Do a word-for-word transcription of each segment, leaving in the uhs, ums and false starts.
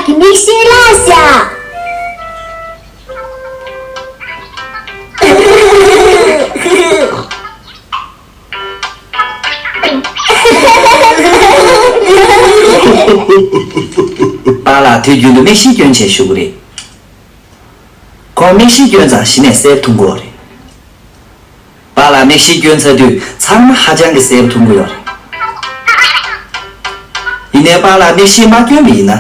མིག་ཤེལ་བརླག་ཤག་པཱ་ལགས་དུས་རྒྱུན་དུ་མིག་ཤེལ་སྐྱོན་བྱས་བཞུགས་ཀྱི་རེད། ཁོང་མིག་ཤེལ་སྐྱོན་ཙང་གཞི་ནས་གསལ་པོ་མཐོང་གི་ཡོད་རེད། པཱ་ལགས་མིག་ཤེལ་སྐྱོན་ཚར་དུས་ཚང་མ་ཧ་ཅང་གི་གསལ་པོ་མཐོང་གི་ཡོད་རེད། ཡིན་ནའི་པཱ་ལགས་མིག་ཤེལ་མ་སྐྱོན་པ་ཡིན་ན།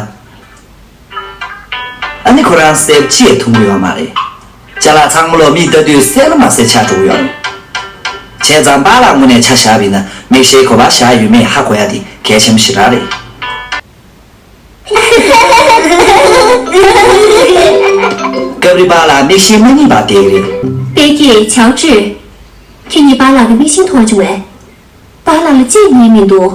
ཨ་ནི་ཁོ་རང་གསལ་པོ་ཅི་ཡང་མཐོང་གི་ཡོད་མ་རེད། ཅ་ལག་ཚང་མ་ལོག་མིག་ལྟ་དུས་གསལ་ལ་མ་གསལ་ཆགས་འགྲོ་གི་ཡོད་རེད། བྱས་ཙང་པཱ་ལགས་ངོས་ནས་ཆ་བཞག་པ་ཡིན་ན་མིག་ཤེལ་ག་པར་བཞག་ཡོད་མེད་ཧ་གོ་ཡ་དེ་གལ་ཆེན་པོ་ཞེ་དྲག་རེད། སྐབས་རེ་པཱ་ལགས་མིག་ཤེལ་མ་རྙེད་པར་བསྡད་ཀྱི་རེད། པེ་ཀི། ཆའོ་ཀྲི། ཁྱེད་གཉིས་པཱ་ལགས་ཀྱི་མིག་ཤེལ་མཐོང་བྱུང་བས། པཱ་ལགས་ལ་ཅི་ཡང་རྙེད་མི་འདུག་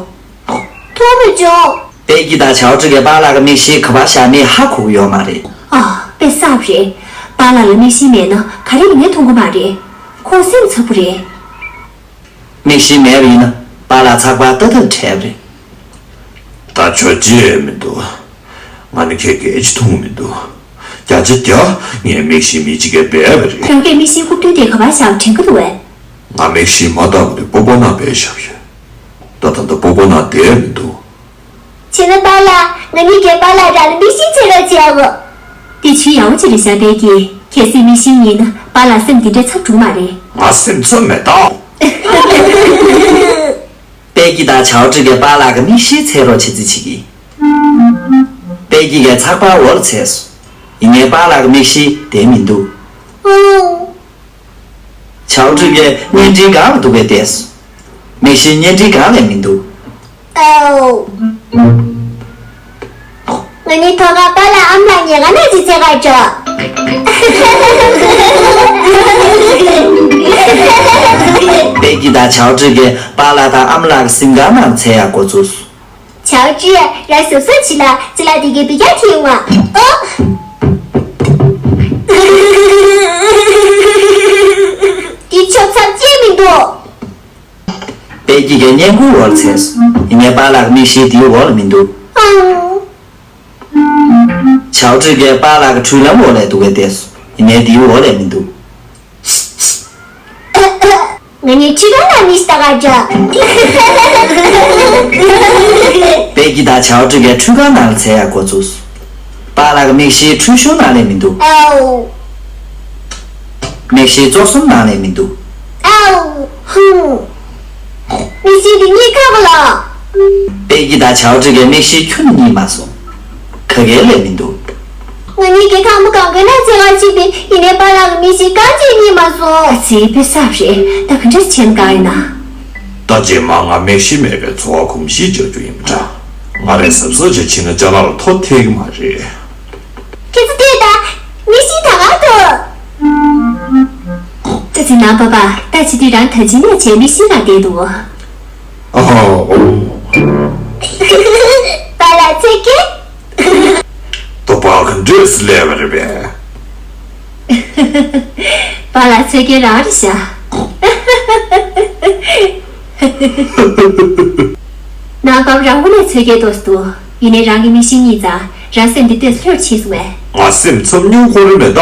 མཐོང་མ་བྱུང་། པེ་ཀི་དང་ཆའོ་ཀྲི་གིས་པཱ་ལགས་ཀྱི་མིག་ཤེལ་ག་པར་བཞག་མེད་ཧ་གོ་གི་ཡོད་མ་རེད། ཨ། དཔེ་གསར་པ་རེད། པཱ་ལགས་ལ་མིག་ཤེལ་མེད་ན་ག་རེ་ཡིན་ནའི་མཐོང་གི་མ་རེད། ཁོང་སེམས་འཚབ་པོ་རེད། མིག་ཤེལ་མེད་པ་ཡིན་ན་པཱ་ལགས་ཚགས་པར་ལྟ་ཐབས་བྲལ་བ་རེད། ད་ཆོག་ཅི་ཡང་མི་འདུག་ང་ནི་ཁྱེད་སྐད་ཅིག་མཐོང་མི་འདུག་བརྒྱ་ཆ་བརྒྱ་ངས་མིག་ཤེལ་མི་གཅིག་གིས་སྦས་པ་རེད། ཁྱོད་ཀྱིས་མིག་ཤེལ་ཁུག་རྡུང་དེ་ག་པར་བཞག་པ་དྲན་གྱི་འདུག་གས། ང་མིག་ཤེལ་མ་བཏང་བ་དེ་སྤོ་སྤོ་ནང་སྦས་བཞག་ཡོད། ད་ད་ལྟ་སྤོ་སྤོ་ནང་བསྡད་མི་འདུག་བྱས་ན་པཱ་ལགས། ང་གཉིས་ཀྱིས་པཱ་ལགས་རང་ལ་མིག་ཤེལ་འཚོལ་རོགས་བྱེད་ཨ་འོ། དེ་ཇུས་ཡག་པོ་ཅིག་རེད་ཤག་པེ་ཀི། གལ་སྲིད་མིག་ཤེལ་རྙེད་ན་པཱ་ལགས་སེམས་འདི་འདྲའི་འཚབ་འགྲོ་མ་རེད། ང་སེམས་འཚབ་མེད་ད། པེ་ཀི་དང་ཆའོ་ཀྲི་གིས་པཱ་ལགས་ཀྱི་མིག་ཤེལ་འཚོལ་རོགས་བྱེད་རྩིས་བྱེད་ཀྱི། པེ་ཀི་གིས་ཚགས་པར་འོག་ལ་འཚོལ་སོང་། ཡིན་ནའི་པཱ་ལགས་ཀྱི་མིག་ཤེལ་བསྡད་མི་འདུག་ཨོ། ཆའོ་ཀྲི་གིས་བརྙན་འཕྲིན་སྒང་ལ་འདུག་གས་བལྟས་སོང་། མིག་ཤེལ་བརྙན་འཕྲིན་སྒང་ལ་མི་འདུག་ཨོ། ང་གཉིས་ཐོག་ཁར་པཱ་ལགས་ཨ་མ་ལགས་ཉལ་ཁང་ནང་ཅིག་འཚོལ་ག་འགྲོ། པེ་ཀི་དང་ཆའོ་ཀྲི་གིས་པཱ་ལགས་དང་ཨ་མ་ལགས་ཀྱི་གཟིམ་ཁང་ནང་འཚོལ་ཡག་འགོ་བཙུགས་སོང་། ཆའོ་ཀྲི། རང་གཟབ་གཟབ་བྱེད་ལ་ཅི་ལ་དེ་གའི་བི་རྒྱ་ཐེ་ཡོང་ང་། ཨོ། འདི་ཆོབ་ཚབ་ཅིག་མི་འདུག་པེ་ཀི་གིས་སྔས་མགོའི་འོག་ལ་འཚོལ་སོང་། ཡིན་ནའི་པཱ་ལགས་ཀྱི་མིག་ཤེལ་དེའི་འོག་ལ་མི་འདུག་ཨང་། ཆའོ་ཀྲི་གིས་པཱ་ལགས་ཀྱི་འཁྲུས་ལྷམ་འོག་ལ་འདུག་གས་བལྟས་སོང་། ཡིན་ནའི་དེའི་འོག་ལ་མི་འདུག་ང་གཉིས་འཁྲུས་ཁང་ནང་མིག་ལྟ་ག་འགྲོ། པེ་ཀི་དང་ཆའོ་ཀྲི་གིས་འཁྲུས་ཁང་ནང་ལ་འཚོལ་ཡག་འགོ་བཙུགས་སོང་། པཱ་ལགས་ཀྱི་མིག་ཤེལ་འཁྲུས་གཞོང་ནང་ལ་མི་འདུག་ཨའོ། མིག་ཤེལ་བཙོག་ཟམ་ནང་ལ་མི་འདུག་ཨའོ། ཧུམ། མིག་ཤེལ་འདི་རྙེད་ཁག་པོ་ལ། པེ་ཀི་དང་ཆའོ་ཀྲི་གིས་མིག་ཤེལ་ཁྱོན་ནས་རྙེད་མ་སོང་། ག་གེ་ལ་མི་འདུག་ང་གཉིས་ཀྱིས་ཁང་པ་གང་གའི་ནང་འཚོལ་ག་ཕྱིན་པས། ཡིན་ནའི་པཱ་ལགས་ཀྱི་མིག་ཤེལ་གང་ཅི་རྙེད་མ་སོང་། ཨ་ཙི། དཔེ་གསར་པ་རེད། ད་ག་འདྲ་བྱས་ན་དགའ་ཡིན་ན། ད་རྗེས་མ་ང་མིག་ཤེལ་མེད་པའི་འཚོ་བ་གོམས་གཤིས་འཇགས་རྒྱུ་ཡིན་པ་འདྲ། ང་རང་གཟབ་གཟབ་བྱས་ཕྱིན་ན་ཅ་ལག་ལ་ཐོ་ཐེབས་ཀྱི་མ་རེད། ཁྱེད་ཚོ་ལྟོས་དང་། མིག་ཤེལ་ད་ག་འདུག་ཨ་ཙི། ནང་པ་པ། ད་བྱེད་དུས་རང་ད་ཅི་ནས་བྱས་མིག་ཤེལ་རག་བསྡད་འདུག་ཨ་ཧོ། པཱ་ལགས་འཚོལ་གི། ད་པཱ་ག་འདྲས་སེ་སླེབས་པ་རེད་པས། པཱ་ལགས་འཚོལ་མཁན་རང་རེད་ཤག་ནང་པ་པ་རང་དབུ་ནས་འཚོལ་མཁན་ཏོག་ཙམ་འདུག་ཡིན་ནའི་རང་གི་མིག་ཤེལ་རྙེད་ཙང་རང་སེམས་འདི་ལྟས་སུ་ལྷོད་ཕྱིན་སོང་བས། ང་སེམས་འཚབ་སྙིང་ཁོ་རེ་མེད་ད།